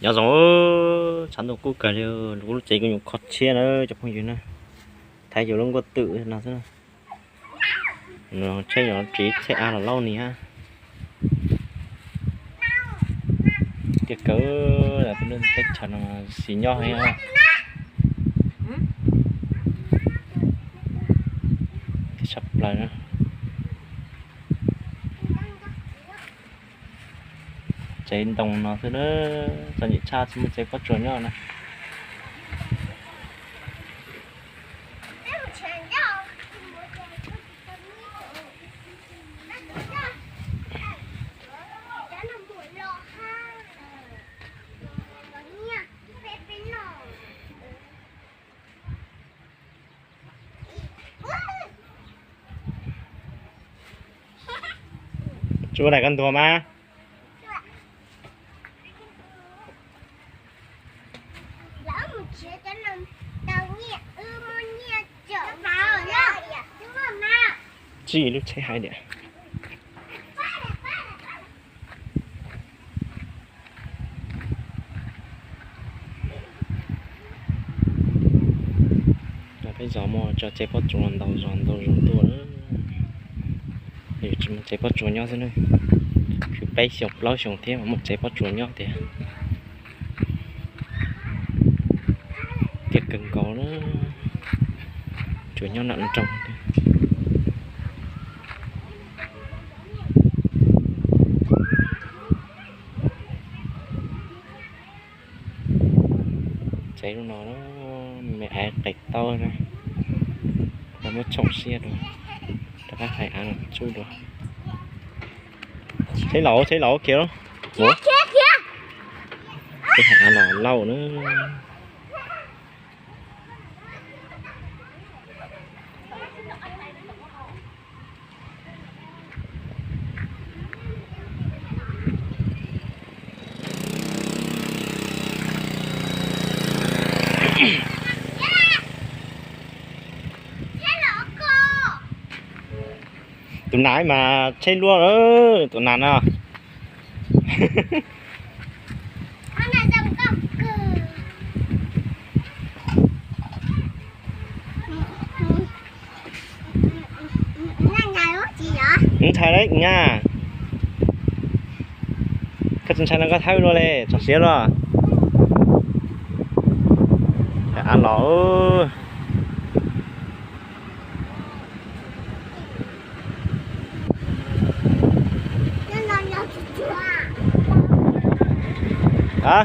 Nyob zoo, tshav ntuj kub kawg li, kuv lub tsev kuj nyuam qhuav tshiab na cov phooj ywg na. Thaiv yus lub nkuaj twm no xwb. Tsheb nyuam tsiv tsheb av los laub ni hab. Tiag kawg, teb chaws no xis nyob heev. Tshaj plaws na. Tsev ntoo no xwb na, txom nyem tshaj tsis muaj tsev pob tsuas nyob na. Tsuas daim koj ntuag mas. Tsij lub tsheb hais tias. Peb zos muaj tso tsev pob tsuas ntau zos ntau zos tuaj. Yus tsis muaj tsev pob tsuas nyob xwb na. Kwv peb xyoo plaub xyoo thiab mas muaj tsev pob tsuas nyob tiag. Tiag kawg nkaus na. Tsuas nyob nram nroog. Tsev lub no me aiv qes taub na, muab tshooj siab dua, rov qab hais av los tsuj dua. Tsheb laus, tsheb laus kiag. Hais av los lauj na. Tus nas mas tsheb luaj, tus nas no. Ntshai na, koj tsis ntshai no koj thawb dua li, txog siav luaj. Av los. A,